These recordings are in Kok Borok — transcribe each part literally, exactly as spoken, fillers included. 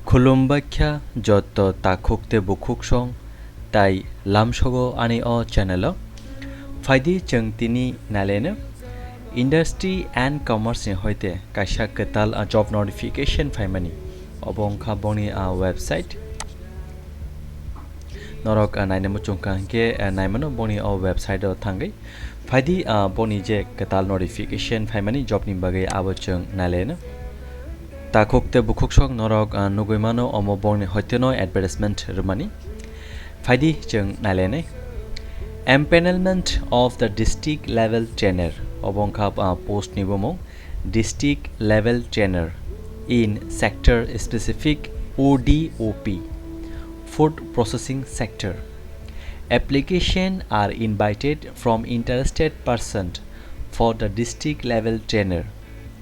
Khulumbaikha joto takhuk tei bukhuk song tai lamsogo ani o channel o. Phaidi chwng tini naileno Industry and Commerce ni hoite kaisa kwtal, ah, job notification phaimani. Obo wngkha boni, ah, website. Norok, ah, naina muchungkha hinkhe, ah, naimano boni o website o thangwi. Phaidi, ah, boni je kwtal notification phaimani job ni bagwi abo chwng naileno. Takhuk tei bukhuk song norok, ah, nugwi mano omo bongni hoiteno advertisement rwmani. Phaidi chwng nailainai. Empanelment of the district level trainer. Obo wngkha, ah, post ni bumung district level trainer in sector specific O D O P, food processing sector. Application are invited from interested person for the district level trainer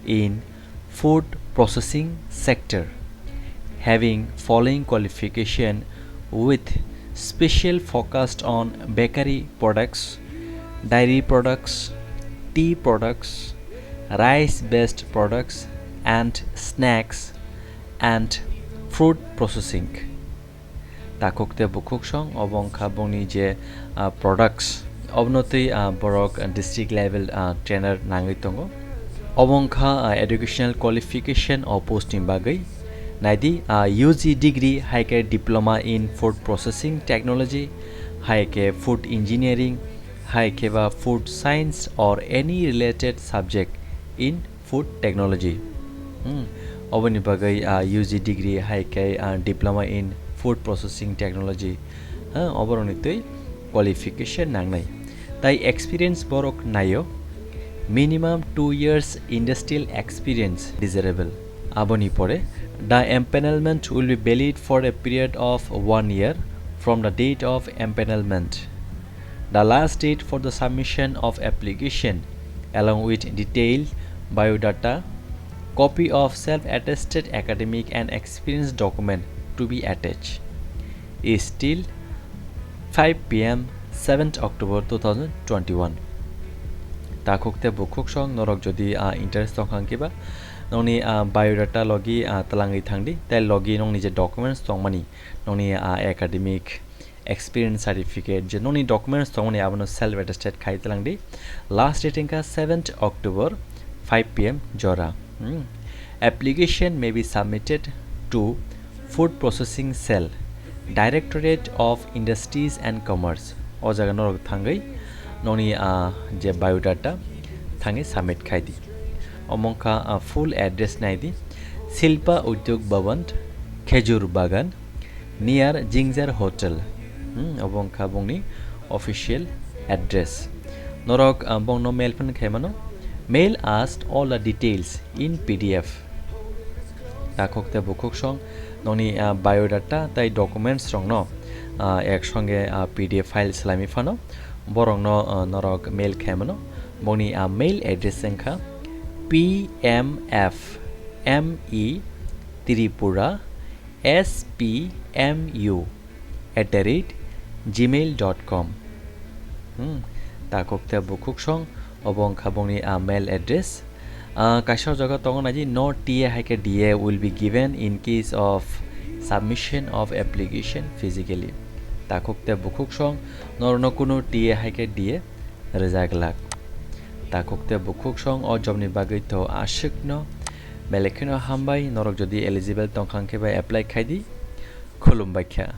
in food processing sector, having following qualification with special focus on bakery products, dairy products, tea products, rice-based products and snacks and fruit processing. Takhuk tei bukhuk song obo wngkha bongni je, ah, products. Obono twi, ah, borok district level, ah, trainer nangwi tongo. Obo wngkha, ah, educational qualification o post ni bagwi. Naidi, ah, U G degree hai khe diploma in food processing technology, hai khe food engineering, hai khe ba food science or any related subject in food technology. Hmm. Oboni bagwi, ah, U G degree hai khe, ah, diploma in food processing technology. Ha, oborokni twi qualification nangnai. Tai experience borok naio, minimum two years industrial experience desirable. Aboni pore, the empanelment will be valid for a period of one year from the date of empanelment. The last date for the submission of application, along with detailed biodata, copy of self-attested academic and experience document to be attached, is till five P M seventh October two thousand twenty-one. Takhuk tei bukhuk song norok jodi, ah, interest tongkha hwnkhe ba nongni, ah, biodata logi, ah, twlangwi thangdi, tei logi nongni je documents tongmani, nongni, ah, academic experience certificate, je nongni documents tongmani abono self attested khai twlangdi. Last date wngkha seventh October five P M jora. Hmm. Application may be submitted to Food Processing Cell, Directorate of Industries and Commerce. O jaga norok thangwi nongni, ah, je biodata thangwi submit khai di. Omo wngkha, ah, full address nai di, Silpa Udyog Bhavan, Khejur Bagan, near Ginger Hotel. Hmm, obo wngkha bongni official address. Norok, ah, bongno mail phan khai mano. Mail us all the details in P D F. Takhuk tei bukhuk song nongni, ah, biodata tei documents rokno, ah, ek songe, ah, P D F file swlaimwi phano borokno, ah, norok mail khai mano. Bongni, ah, mail address wngkha P M F M E Tripura S P M U at the rate gmail dot com. Hmm, takhuk tei bukhuk song obo wngkha bongni, ah, mail address. Ah, kaisa o jaga tongo naidi, no T A hai khe D A will be given in case of submission of application physically. Takhuk tei bukhuk song norokno kunu T A hai khe D A rwjak glak. Takhuk tei bukhuk song o job ni bagwi to aswkno belai kheno hambai, norok jodi eligible tongkha hwnkhe bai apply khai di. Khulumbaikha.